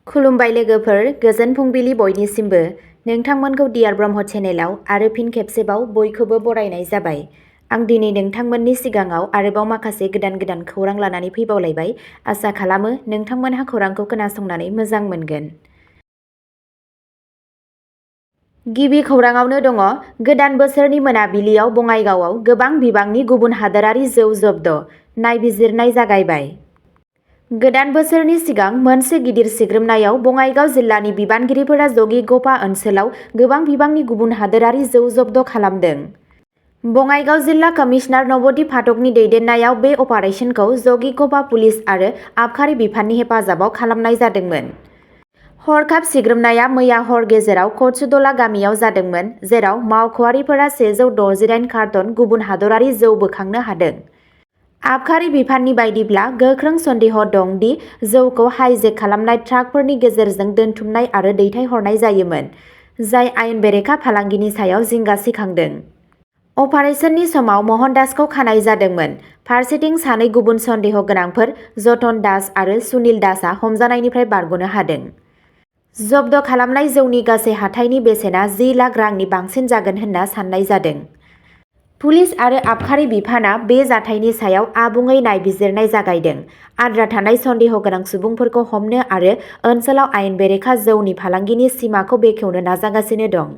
खुलुमबाय लोगोफोर, गोजोन फुंबिलि बयनिसिमबो। नोंथांमोनखौ डियार ब्रह्म चेनेलाव आरो फिन खेबसेबाव बयखौबो बरायनाय जाबाय। आं दिनै नोंथांमोननि सिगाङाव आरोबाव माखासे गोदान खौरां लानानै फैबावलायबाय। आसा खालामो नोंथांमोनहा खौरांखौ खोनासंनानै मोजां मोनगोन। गिबि खौराङावनो दङ, गोदान बोसोरनि मोनाबिलियाव बङाइगावआव गोबां बिबांनि गुबुन हादोरारि जौ जब्द, नायबिजिरनाय जागायबाय। गोदान बोसोरनि सिगां मोनसे गिदिर सिग्रोमनायाव बङाइगाव जिल्लानि बिबानगिरिफोरा जगिघ'पा ओनसोलाव गोबां बिबांनि गुबुन हादोरारि जौ जब्द खालामदों। बङाइगाव जिल्ला कमिशनार नबदीप फाटकनि दैदेननायाव बे अपारेशनखौ जगिघ'पा पुलिस आरो आबखारि बिफाननि हेफाजाबाव खालामनाय जादोंमोन। हरखाब सिग्रोमनाया मैया हर गेजेराव कचुदला गामियाव जादोंमोन, जेराव मावख'आरिफोरा 168 कार्टन गुबुन हादरारि जौ बोखांनो हादों। आबखारि बिफाननि बायदिब्ला गोख्रों सन्देह दं दि जौखौ हाइजेक खालामनाय ट्राकफोरनि गेजेरजों दोनथुमनाय आरो दैथायहरनाय जायोमोन, जाय आयेन बेरेखा फालांगिनि सायाव जिंगा सिखांदों। अपारेशननि समाव महनदासखौ खानाय जादोंमोन। फारसेथिं सानै गुबुन सन्देह गोनांफोर, जतन दास आरो सुनिल दासआ हमजानायनिफ्राय बारग'नो हादों। जब्द खालामनाय जौनि गासै हाथाइनि बेसेना 10 लाख रांनि बांसिन जागोन होनना साननाय जादों। पुलिस आरो आबखारि बिफानआ बे जाथायनि सायाव आबुङै नायबिजिरनाय जागायदों। आद्रा थानाय सन्देह गोनां सुबुंफोरखौ हमनो आरो ओनसोलाव आयेन बेरेखा जौनि फालांगिनि सिमाखौ बेखेवनो नाजागासिनो दं।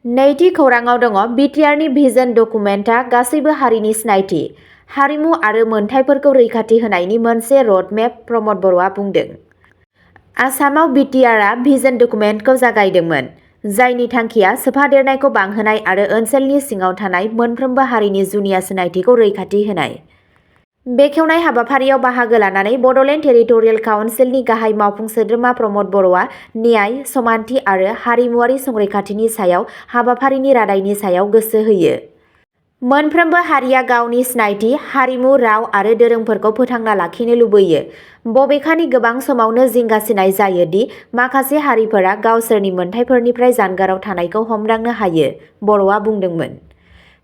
नैथि खौराङाव दङ, बिटिआरनि भिजन डकुमेन्टआ गासैबो हारिनि सिनायथि, हारिमु आरो मोनथायफोरखौ रैखाथि होनायनि मोनसे रडमेप, प्रमद बर'आ बुंदों। आसामाव बिटिआरआ भिजन डकुमेन्टखौ जागायदोंमोन, जायनि थांखिया सोफादेरनायखौ बांहोनाय आरो ओनसोलनि सिङाव थानाय मोनफ्रोमबो हारिनि जुनिया सिनायथिखौ रैखाथि होनाय। बेखेवनाय हाबाफारियाव बाहागो लानानै बड'लेण्ड टेरिटरियेल काउन्सिलनि गाहाय मावफुं सोद्रोमा प्रमद बर'आ न्याय, समानथि आरो हारिमुआरि संरैखाथिनि सायाव हाबाफारिनि रादायनि सायाव गोसो होयो। मोनफ्रोमबो हारिया गावनि सिनायथि, हारिमु, राव आरो दोरोंफोरखौ फोथांना लाखिनो लुबैयो। बबेखानि गोबां समावनो जिंगासिनाय जायो दि माखासे हारिफोरा गावसोरनि मोनथायफोरनिफ्राय जानगाराव थानायखौ हमदांनो हायो, बर'आ बुंदोंमोन।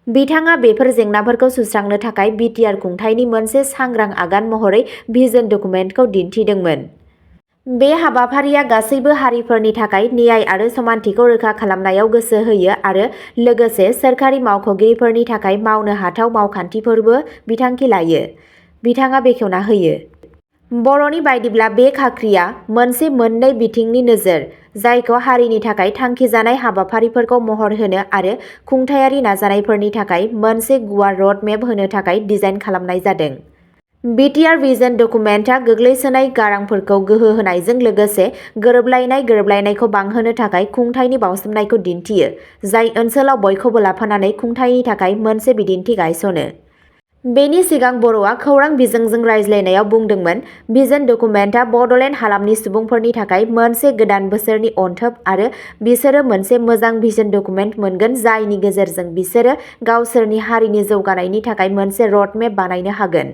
बिथाङा बेफोर जेंनाफोरखौ सुस्रांनो थाखाय बिटिआर खुंथायनि मोनसे सांग्रां आगान महरै भिजन डकुमेन्टखौ दिन्थिदोंमोन। बे हाबाफारिया गासैबो हारिफोरनि थाखाय न्याय आरो समानथिखौ रोखा खालामनायाव गोसो होयो आरो लोगोसे सोरखारि मावख'गिरिफोरनि थाखाय मावनो हाथाव मावखान्थिफोरबो बिथांखि लायो, बिथाङा बेखेवना होयो। बर'नि बायदिब्ला बे खाख्रिया मोनसे मोननै बिथिंनि नोजोर, जायखौ हारिनि थाखाय थांखिजानाय हाबाफारिफोरखौ महर होनो आरो खुंथायारि नाजानायफोरनि थाखाय मोनसे गुवार रडमेप होनो थाखाय डिजाइन खालामनाय जादों। बिटिआर भिजन डकुमेन्टआ गोग्लैसोनाय गारांफोरखौ गोहो होनायजों लोगोसे गोरोबलायनायखौ बांहोनो थाखाय खुंथायनि बावसोमनायखौ दिन्थियो, जाय ओनसोलाव बयखौबो लाफानानै खुंथायनि थाखाय मोनसे बिदिन्थि गायसनो। बेनि सिगां बर'आ खौरां बिजोंजों रायज्लायनायाव बुंदोंमोन, भिजन डकुमेन्टआ बड'लेण्ड हालामनि सुबुंफोरनि थाखाय मोनसे गोदान बोसोरनि अनथोब आरो बिसोरो मोनसे मोजां भिजन डकुमेन्ट मोनगोन जायनि गेजेरजों बिसोरो गावसोरनि हारिनि जौगानायनि थाखाय मोनसे रडमेप बानायनो हागोन।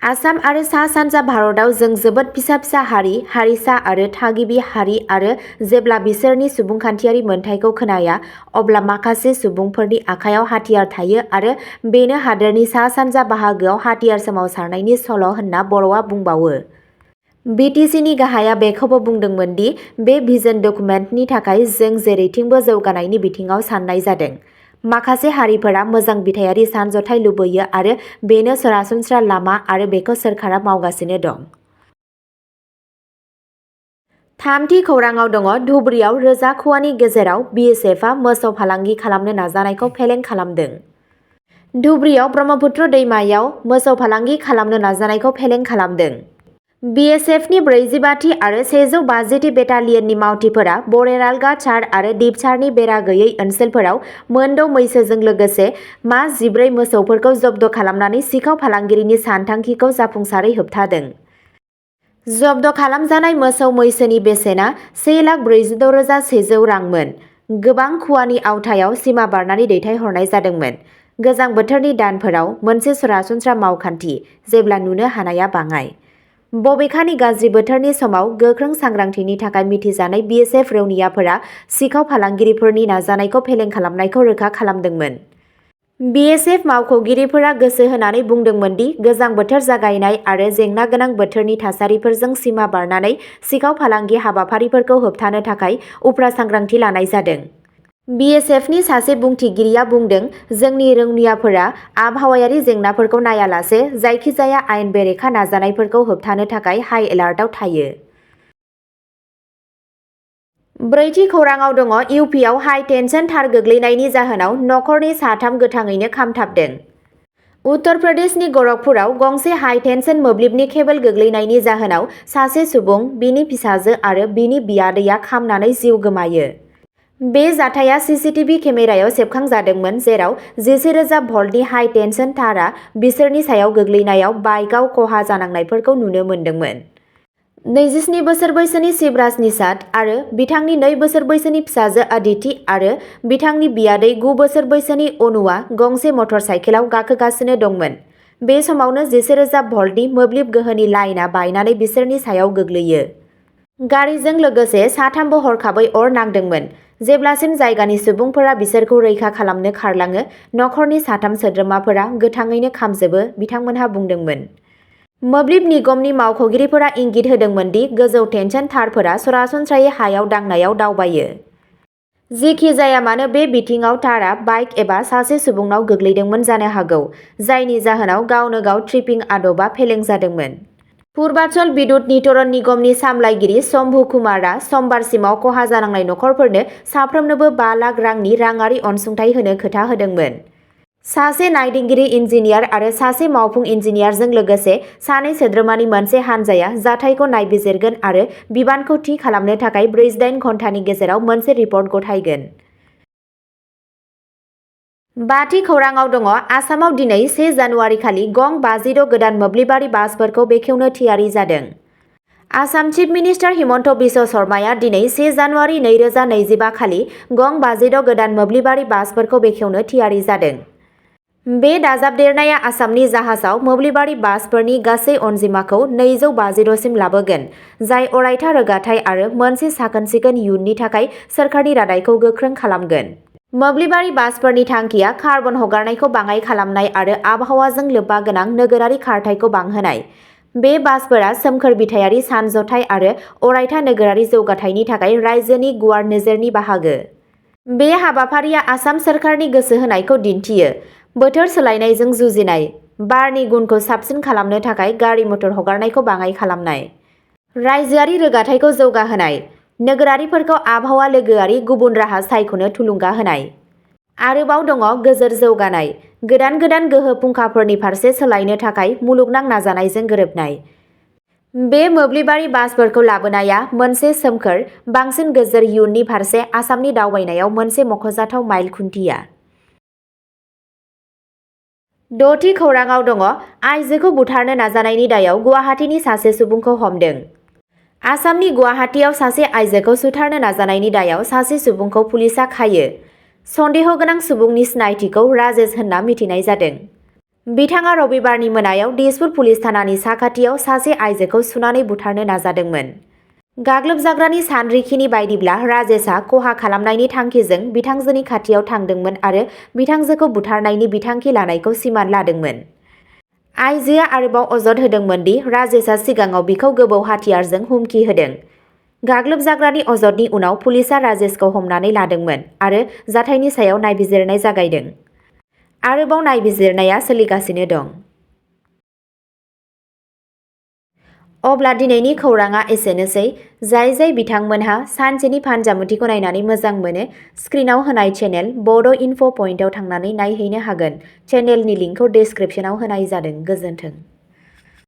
आसाम आरो सा-सानजा भारतआव जों जोबोद फिसा हारि, हारिसा आरो थागिबि हारि आरो जेब्ला बिसोरनि सुबुंखान्थियारि मोनथायखौ खोनाया, अब्ला माखासे सुबुंफोरनि आखायाव हाथियार थायो आरो बेनो हादोरनि सा-सानजा बाहागोआव हाथियार सोमावसारनायनि सल' होनना बर'आ बुंबावो। बिटिसिनि गाहाया बेखौबो बुंदोंमोन दि बे भिजन डकुमेन्टनि थाखाय जों जेरैथिंबो जौगानायनि बिथिङाव साननाय जादों। माखासे हारिफोरा मोजां बिथायारि सानज'थाय लुबैयो आरो बेनो सरासनस्रा लामा आरो बेखौ सोरखारा मावगासिनो दं। थामथि खौराङाव दङ, धुबुरीयाव रोजा खुवानि गेजेराव बिएसएफआ मोसौ फालांगि खालामनो नाजानायखौ फेलें खालामदों। धुबुरीयाव ब्रह्मपुत्र दैमायाव मोसौ फालांगि खालामनो नाजानायखौ फेलें खालामदों। बिएसएफनि 45थि आरो 150थि बेटालियननि मावथिफोरा बरेरालगा चार आरो दिपचारनि बेरा गैयै ओनसोलफोराव मोनद' मैसोजों लोगोसे मा 14 मोसौफोरखौ जब्द खालामनानै सिखाव फालांगिरिनि सानथांखिखौ जाफुंसारै होबथादों। जब्द खालामजानाय मोसौ मैसोनि बेसेना 1,46,100 रांमोन। गोबां खुवानि आवथायाव सिमा बारनानै दैथायहरनाय जादोंमोन। गोजां बोथोरनि दानफोराव मोनसे सरासनस्रा मावखान्थि, जेब्ला नुनो हानाया बाङाय। बबेखानि गाज्रि बोथोरनि समाव गोख्रों सांग्रांथिनि थाखाय मिथिजानाय बिएसएफ रौनियाफोरा सिखाव फालांगिरिफोरनि नाजानायखौ फेलें खालामनायखौ रोखा खालामदोंमोन। BSF मावख'गिरिफोरा गोसो होनानै बुंदोंमोन दि गोजां बोथोर जागायनाय आरो जेंना गोनां बोथोरनि थासारिफोरजों सिमा बारनानै सिखाव फालांगि हाबाफारिफोरखौ होबथानो थाखाय उफ्रा सांग्रांथि लानाय जादों। BSFनि सासे बुंथिगिरिया बुंदों, जोंनि रौनियाफोरा आबहावायारि जेंनाफोरखौ नायालासे जायखिजाया आयेन बेरेखा नाजानायफोरखौ होबथानो थाखाय हाइ एलार्टआव थायो। ब्रैथि खौराङाव दङ इउपिआव हाइ टेनसन थार गोग्लैनायनि जाहोनाव नखरनि साथाम गोथाङैनो खामथाबदों। उत्तर प्रदेशनि गरखपुराव गंसे हाइ टेनसन मोब्लिबनि केबोल गोग्लैनायनि जाहोनाव सासे सुबुं, बिनि फिसाजो आरो बिनि बियादैया खामनानै जिउ गोमायो। बे जाथाया सीसीटीवी केमेरायाव सेबखांजादोंमोन जेराव 11,000 भल्टनि हाइ टेनसन तारआ बिसोरनि सायाव गोग्लैनायाव बाइकआव खहा जानांनायफोरखौ नुनो मोन्दोंमोन। 27 बोसोर बैसोनि शिवराज निषाद आरो बिथांनि 2 बोसोर बैसोनि फिसाजो अदिति आरो बिथांनि बियादै 9 बोसोर बैसोनि अनुआ गंसे मटर साइकेलाव गाखोगासिनो दंमोन। बे समावनो 11,000 भल्टनि मोब्लिब गोहोनि लाइनआ बायनानै बिसोरनि सायाव गोग्लैयो। गारिजों लोगोसे साथामबो हरखाबै अर नांदोंमोन। जेब्लासिम जायगानि सुबुंफोरा बिसोरखौ रैखा खालामनो खारलाङो, नखरनि साथाम सोद्रोमाफोरा गोथाङैनो खामजोबो, बिथांमोनहा बुंदोंमोन। मोब्लिब निगमनि मावख'गिरिफोरा इंगित होदोंमोन दि गोजौ टेनसन तारफोरा सरासनस्रायै हायाव दांनायाव दावबायो। जेखि जाया मानो बे बिथिङाव तारआ बाइक एबा सासे सुबुंनाव गोग्लैदोंमोन जानो हागौ, जायनि जाहोनाव गावनो गाव ट्रिपिं आदबा फेलें जादोंमोन। पूर्वांचल बिद्युत नितरण निगमनि सामलायगिरि शम्भु कुमारआ समबारसिमाव खहा जानांनाय नखरफोरनो साफ्रोमनोबो 5 लाख रांनि राङारि अनसुंथाइ होनो खोथा होदोंमोन। सासे नायदिंगिरि इन्जिनियार आरो सासे मावफुं इन्जिनियारजों लोगोसे 2 सोद्रोमानि मोनसे हानजाया जाथायखौ नायबिजिरगोन आरो बिबानखौ थि खालामनो थाखाय 48 घन्टानि गेजेराव मोनसे रिपर्ट गथायगोन। 5थि खौराङाव दङ आसामाव दिनै 1 जानुवारि खालि गं 56 गोदान मोब्लिबारि बासफोरखौ बेखेवनो थियारि जादों। आसाम चिफ मिनिस्टार हिमन्त बिश्व शर्माया दिनै 1 जानुवारि 2025 खालि गं 56 गोदान मोब्लिबारि बासफोरखौ बेखेवनो थियारि जादों। बे दाजाबदेरनाया आसामनि जाहाजाव मोब्लिबारि बासफोरनि गासै अनजिमाखौ 252 सिम लाबोगोन, जाय अरायथा रोगाथाइ आरो मोनसे साखोन-सिखोन इयुननि थाखाय सोरखारनि रादायखौ गोख्रों खालामगोन। मोब्लिबारि बासफोरनि थांखिया कार्बन हगारनायखौ बाङाइ खालामनाय आरो आबहावाजों लोब्बा गोनां नोगोरारि खारथाइखौ बांहोनाय। बे बासफोरा सोमखोर बिथायारि सानज'थाय आरो अरायथा नोगोरारि जौगाथायनि थाखाय रायजोनि गुवार नोजोरनि बाहागो। बे हाबाफारिया आसाम सोरखारनि गोसो होनायखौ दिन्थियो। बोथोर सोलायनायजों जुजिनाय, बारनि गुनखौ साबसिन खालामनो थाखाय गारि-मटर हगारनायखौ बाङाइ खालामनाय, रायजोआरि रोगाथाइखौ जौगाहोनाय, नोगोरारिफोरखौ आबहावा लोगोआरि गुबुन राहा सायख'नो थुलुंगा होनाय। आरोबाव दङ गोजोर जौगानाय, गोदान गोहो फुंखाफोरनि फारसे सोलायनो थाखाय मुलुगनां नाजानायजों गोरोबनाय। बे मोब्लिबारि बासफोरखौ लाबोनाया मोनसे सोमखोर, बांसिन गोजोर इयुननि फारसे आसामनि दावबायनायाव मोनसे मख'जाथाव माइल खुन्थिया। 6थि खौराङाव दङ आइजोखौ बुथारनो नाजानायनि दायाव गुवाहाटीनि सासे सुबुंखौ हमदों। आसामनि गुवाहाटीआव सासे आइजोखौ सुथारनो नाजानायनि दायाव सासे सुबुंखौ पुलिसआ खायो। सन्देह गोनां सुबुंनि सिनायथिखौ राजेश होनना मिथिनाय जादों। बिथाङा रबिबारनि मोनायाव दिसपुर पुलिस थानानि साखाथियाव सासे आइजोखौ सुनानै बुथारनो नाजादोंमोन। गाग्लोबजाग्रानि सानरिखिनि बायदिब्ला राजेशआ खहा खालामनायनि थांखिजों बिथांजोनि खाथियाव थांदोंमोन आरो बिथांजोखौ बुथारनायनि बिथांखि लानायखौ सिमान लादोंमोन। आइजोआ आरोबाव अजद होदोंमोन दि राजेशआ सिगाङाव बिखौ गोबौ हाथियारजों हुमखि होदों। गाग्लोबजाग्रानि अजदनि उनाव पुलिसआ राजेशखौ हमनानै लादोंमोन आरो जाथायनि सायाव नायबिजिरनाय जागायदों। आरोबाव नायबिजिरनाया सोलिगासिनो दं। अब्ला दिनैनि खौराङा एसेनोसै। जाय बिथांमोनहा सानसेनि फानजामुथिखौ नायनानै मोजां मोनो, स्क्रिनाव होनाय चेनेल बड' इनफ' पइन्टआव थांनानै नायहैनो हागोन। चेनेलनि लिंकखौ डिस्क्रिप्शनाव होनाय जादों। गोजोन्थों।